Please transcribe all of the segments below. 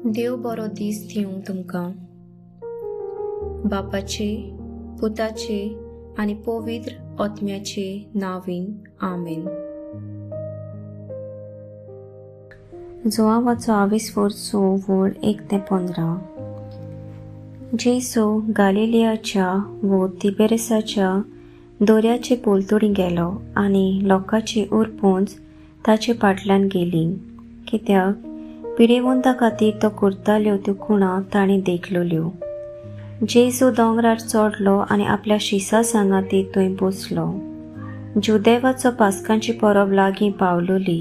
देव बरो दीस दिवं तुमकां. बापाचे, पुताचे आनी पवित्र आत्म्याचे नांवान, आमेन. जुआंवाचो आविस्फोर 6 वळ 1 ते 15. जेजू गालिलियाच्या वो तिबेरसाच्या दर्याचे पलतडी गेलो आनी लोकांची उरपुंज ताचे फाटल्यान गेली, कित्याक पिडेवंता खातीर तो करताल्यो त्यो खुणा ताणें देखलोल्यो. जेजू दोंगरार चडलो आनी आपल्या शिसा सांगाती थंय बसलो. जुदेवाचो पास्कांची परब लागीं पावलोली.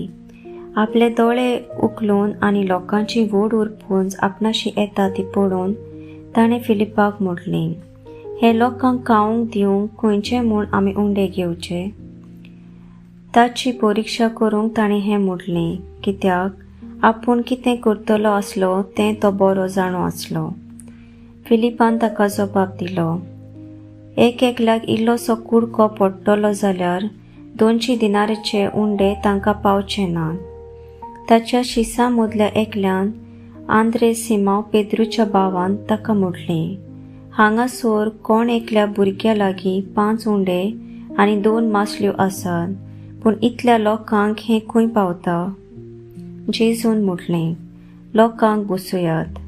आपले दोळे उखलून आनी लोकांची व्हड उरपुंज आपणाशी येता ती पळोवन ताणें फिलिपाक म्हटलें, हे लोकांक खावंक दिवंक खंयचे म्हूण आमी उंडे घेवचे? ताची परिक्षा करूंक ताणें हें म्हटलें, कित्याक आपूण कितें करतलो आसलो तें तो बरो जाणो आसलो. फिलिपान ताका जबाब दिलो, एक एकल्याक इल्लोसो कुडको पडटलो जाल्यार 200 दिनाराचे उंडे तांकां पावचे नात. ताच्या शिसां मदल्या एकल्यान, आंद्रे सिमांव पेद्रूच्या भावान, ताका म्हटलें, हांगासर कोण एकल्या भुरग्या लागीं 5 उंडे आनी 2 मासल्यो आसात, पूण इतल्या लोकांक हें खंय पावता? जेजून म्हटलें, लोकांक बसयात.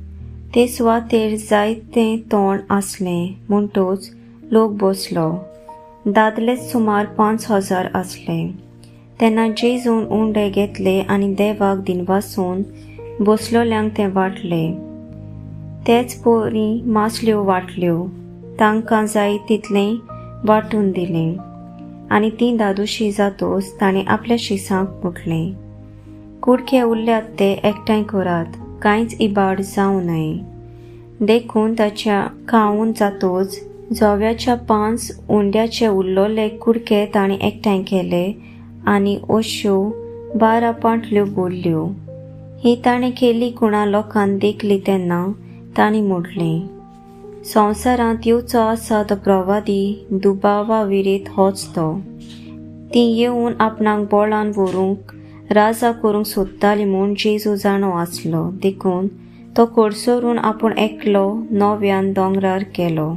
ते सुवातेर जायतें तोंड आसलें म्हणटच लोक बसलो. दादलेच सुमार 5000 आसले. तेन्ना जेजून उंडे घेतले आनी देवाक दिनवासून बसलोल्यांक ते वांटले. तेच परी मासल्यो वांटल्यो, तांकां जाय तितलें वांटून दिलें. आनी तीं दादोशी जातोच ताणें आपल्या शिसांक म्हटलें, कुडके उरल्यात ते एकठांय करात, कांयच इबाड जावं नये. देखून ताच्या खावन जातोच जोव्याच्या 5 उंड्याचे उरलोले कुडके ताणें एकठांय केले आनी अश्यो 12 पांटल्यो भरल्यो. ही ताणें केली खुणा लोकान देखली तेन्ना ताणें म्हटलें, संवसारांत येवचो आसा तो प्रवादी दुबावा विरीत होच तो. तीं येवन आपणाक बळान व्हरूंक राजा करूंक सोदताली म्हूण जेजू जाणो आसलो, देखून तो कडसरून आपूण एकलो नव्यान दोंगरार गेलो.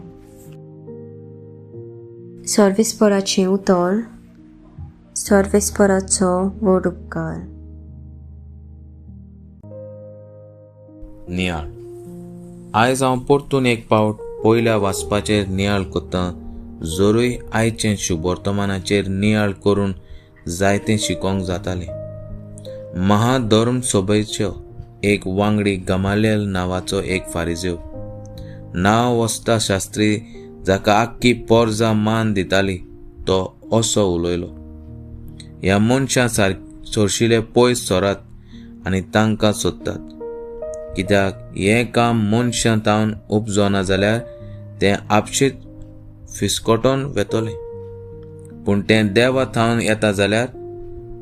सर्वेस्पराचें उतर. सर्वेस्पराचो व्हड उपकार. नियाळ. आयज हांव परतून एक पावट पयल्या वाचपाचेर नियाळ करतां. जरूय आयचें शुभवर्तमानाचेर नियाळ करून जायतें शिकोवंक जातालें. महाधर्म सभेचो एक वांगडी गमालियल नांवाचो एक फारिजेव, नांव वस्ता शास्त्री, जाका आख्खी पोरजा मान दिताली, तो असो उलयलो, ह्या मनशां सरशिले पयस सरात आनी तांकां सोदतात, कित्याक हें काम मनशां तावन उपजना जाल्यार तें आपशीच फिस्कटोन वेतलें, पूण तें देवा थावन येता जाल्यार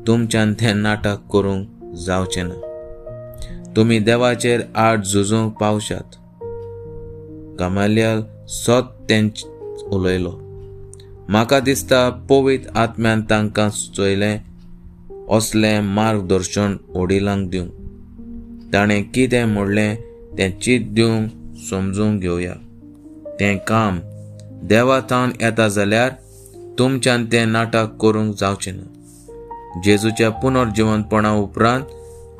तुमच्यान तें नाटक करूंक जावचें ना. तुमी देवाचेर आड झुजूंक पावशात. गमालियल सत तेंच उलयलो. म्हाका दिसता पवित्र आत्म्यान तांकां सुचयलें असलें मार्गदर्शन वडिलांक दिवंक. ताणें कितें म्हणलें तें चीत दिवंक समजूंक घेवया. तें काम देवा थावन येता जाल्यार तुमच्यान तें नाटक करूंक जावचें ना. जेजूच्या पुनर्जिवनपणा उपरांत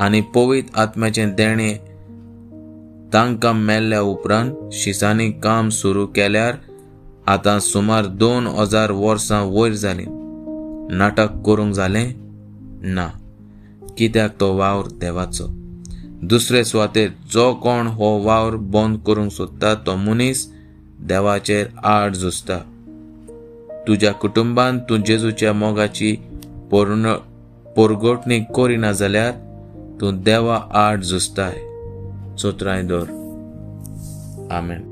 आनी पवित्र आत्म्याचें देणें तांकां मेल्ल्या उपरांत शिसांनी काम सुरू केल्यार आतां सुमार 2000 वर्सां वयर जालीं. नाटक करूंक जालें ना, कित्याक तो वावर देवाचो. दुसरे सुवातेर जो कोण हो वावर बंद करूंक सोदता तो मनीस देवाचेर आड झुजता. तुज्या कुटुंबान तूं जेजूच्या मोगाची परगटणी करिना जाल्यार तूं देवा आड झुजताय. चोत्राय दवर. आमेन.